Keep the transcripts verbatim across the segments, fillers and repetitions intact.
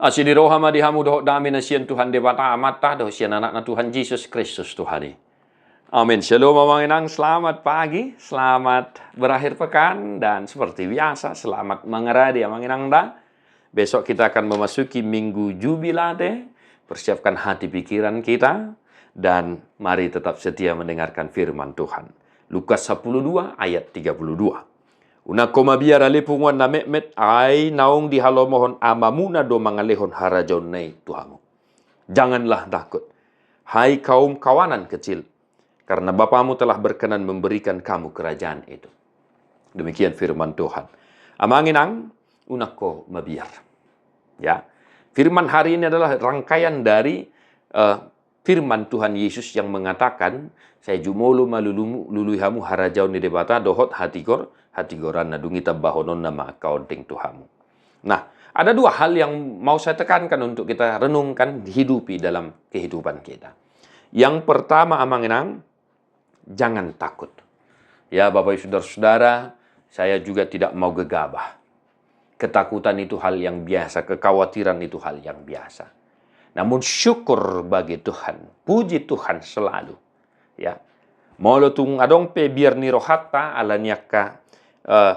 Asi ni roha ma di hamu dohot dame na sian Tuhan Debata Amanta dohot sian Anakna Tuhan Jesus Kristus Tuhan i. Amin. Shalom amang inang, selamat pagi, selamat berakhir pekan, dan seperti biasa selamat mangarade amang inang da. Besok kita akan memasuki Minggu Jubilate. Persiapkan hati pikiran kita dan mari tetap setia mendengarkan firman Tuhan. Lukas sepuluh dua ayat tiga puluh dua. Unang ho mabiar ale punguan na metmet, ai naung dihalomohon Amamuna do mangalehon harajaonna i tu hamu. Janganlah takut, hai kaum kawanan kecil, karena Bapamu telah berkenan memberikan kamu kerajaan itu. Demikian firman Tuhan. Amang inang, unang ho mabiar. Ya. Firman hari ini adalah rangkaian dari eh, firman Tuhan Yesus yang mengatakan, sai jumolo ma lulumu, lului hamu harajaon ni Debata dohot hatigor, hatigoranna, dung i tambahononna ma angka ondeng tu hamu. Nah, ada dua hal yang mau saya tekankan untuk kita renungkan, hidupi dalam kehidupan kita. Yang pertama amang inang, jangan takut. Ya Bapak Ibu Saudara-saudara, saya juga tidak mau gegabah. Ketakutan itu hal yang biasa, kekhawatiran itu hal yang biasa. Namun syukur bagi Tuhan, puji Tuhan selalu. Ya. Molo tung adong pe biar ni rohanta ala ni angka eh,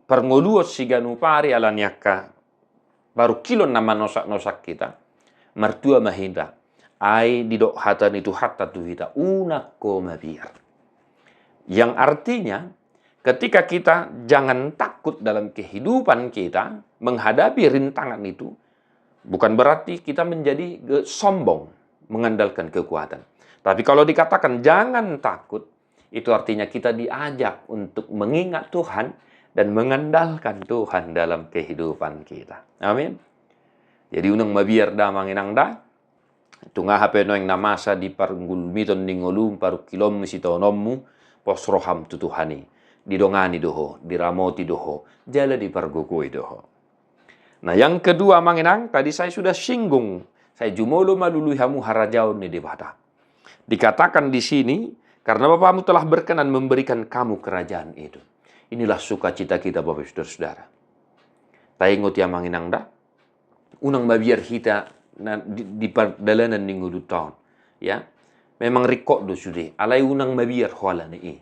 parngoluon siganup ari ala ni angka parungkilon na manosak-nosak hita, martua ma hita, ai didok hata ni Tuhanta tu hita, unang ho mabiar. Yang artinya, ketika kita jangan takut dalam kehidupan kita menghadapi rintangan itu, bukan berarti kita menjadi ge-, sombong, mengandalkan kekuatan. Tapi kalau dikatakan jangan takut, itu artinya kita diajak untuk mengingat Tuhan dan mengandalkan Tuhan dalam kehidupan kita. Amin. Jadi unang mabiar da amang inang da, tung aha pe nuaeng na masa di parngulmiton ni ngolum, parungkilonmu, sitaononmu, pos roham tu Tuhan i. Didongani do ho, diramoti do ho, jala dipargogoi do ho. Nah, yang kedua amang inang, tadi saya sudah singgung, sai jumolo ma lului hamu harajaon ni Debata. Dikatakan di sini, karena Bapamu telah berkenan memberikan kamu kerajaan itu. Inilah sukacita kita Bapak Saudara-saudara. Taingot i amang inang da, unang mabiar hita na di, di pardalanan ni ngolunta on. Ya, memang ringkot do sude, alai unang mabiar ho ala ni i.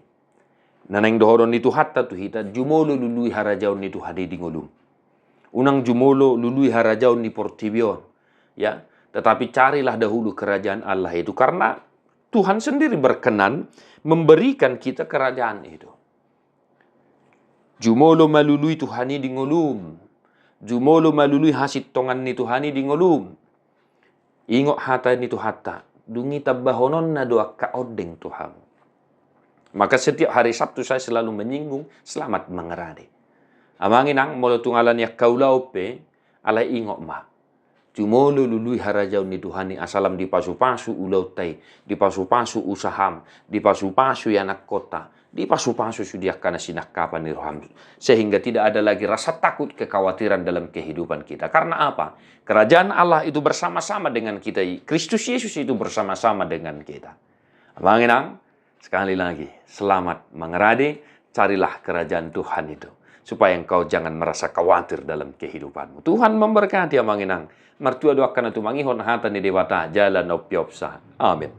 Na naeng dohonon ni Tuhanta tu hita, jumolo lului harajaon ni Tuhan i di ngolum. Unang jumolo lului harajaon ni portibi on. Ya, tetapi carilah dahulu kerajaan Allah itu, karena Tuhan sendiri berkenan memberikan kita kerajaan itu. Jumolo ma lului Tuhan i di ngolum. Jumolo ma lului hasintongan ni Tuhan i di ngolum. Ingot hata ni Tuhanta, dung i tambahononna do angka ondeng tu hamu. Maka setiap hari Sabtu saya selalu menyinggung, selamat mangarade. Amang inang, molo tung ala ni angka ulaon pe, alai ingot ma. Jumolo lului harajaon ni Tuhan i, asa lam dipasupasu ulaonta i, dipasupasu usaham, dipasupasu ianakhonta, dipasupasu sude angka na sinangkapan ni roham. Sehingga tidak ada lagi rasa takut, kekhawatiran dalam kehidupan kita. Karena apa? Kerajaan Allah itu bersama-sama dengan kita. Kristus Yesus itu bersama-sama dengan kita. Amang inang, sekali lagi, selamat mangarade, carilah kerajaan Tuhan itu. Supaya engkau jangan merasa khawatir dalam kehidupanmu. Tuhan memberkati amang inang. Martua do angka na tumangihon hata ni Debata, jala na umpeopsa. Amin.